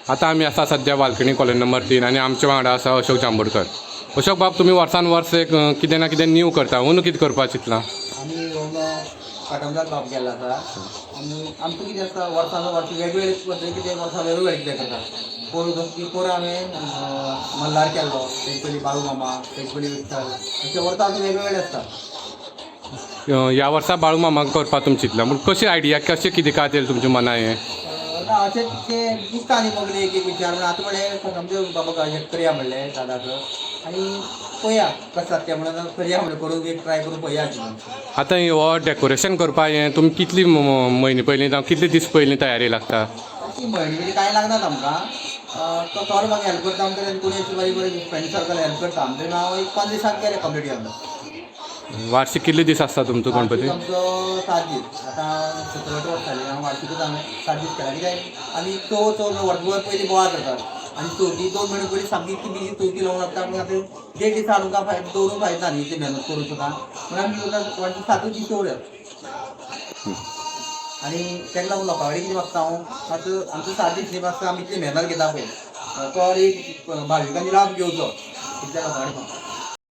आतां आमी आसा सद्या वालकिणी कॉलनी नंबर 3 आनी आमच्या वांगडा आसा अशोक जांबोडकर. अशोक बाब, तुमी वर्सान वर्स एक कितें ना कितें न्यू करता, अंदू कितें करपाक चिंतलां? आमी येवन काटमदार बाब गेल्लो आसा आनी आमचें कितें आसता, वर्सान वर्स वेगवेगळे पद्दती, कितें वर्सा वेगवेगळे कितें करता. पोरूं पोरूं हांवें मल्हार केल्लो, तेजे पयलीं बाळू मामा, तेजे पयलीं विठ्ठल, अशें वर्सा आमचें वेगवेगळे आसता. ह्या वर्सा बाळू मामाक करपाक तुमी चिंतलां, पूण कशी आयडिया, कशें कितें काय येयलें तुमच्या मना हें? ना, अशें तें दिसता न्ही मगले एक एक विचार म्हणून. आतां म्हणलें आमचे बाबा हें करया म्हणलें दादाक आनी पळया कशें जाता तें म्हणून, करया म्हणलें, करून एक ट्राय करून पळया म्हणून. आतां हो डेकोरेशन करपाक हें तुमी कितली म्हयने पयलीं जावं कितले दीस पयलीं तयारी लागता? ती म्हयने बी कांय लागनात आमकां. तो सर म्हाका हेल्प करता आमकां, कोणी अशी बारीक बारीक फ्रेंड सर्कल हेल्प करता आमचें. हांव एक 5 दिसांक केलें कंप्लीट केलें. वार्षिक कितले दीस आसता तुमचो गणपती? आमचो 7 दीस. आतां 17 वर्स जालीं हांव वार्षिकूच हांवें 7 दीस केला. कित्याक आमी चवथ चवथ वर्सभर पयलीं बोवाळ करतात आनी चवथी 2 म्हयने पयलीं सामकी इतकी बिजी चवथी लावूं लागता. म्हणून आतां देड दीस हाडूंक फायदो दवरूंक फायदा ना न्ही, इतली मेहनत करूं सुद्दां. म्हणून आमी कितें करता, 7 दीस दवरया. आनी ताका लागून लोकां कडेन कितें मागता हांव, आतां आमचो 7 दीस न्ही आसता, आमी इतली मेहनत घेता पळय, तो एक भाविकांनी लाभ घेवचो इतल्या लोकां कडेन मागता.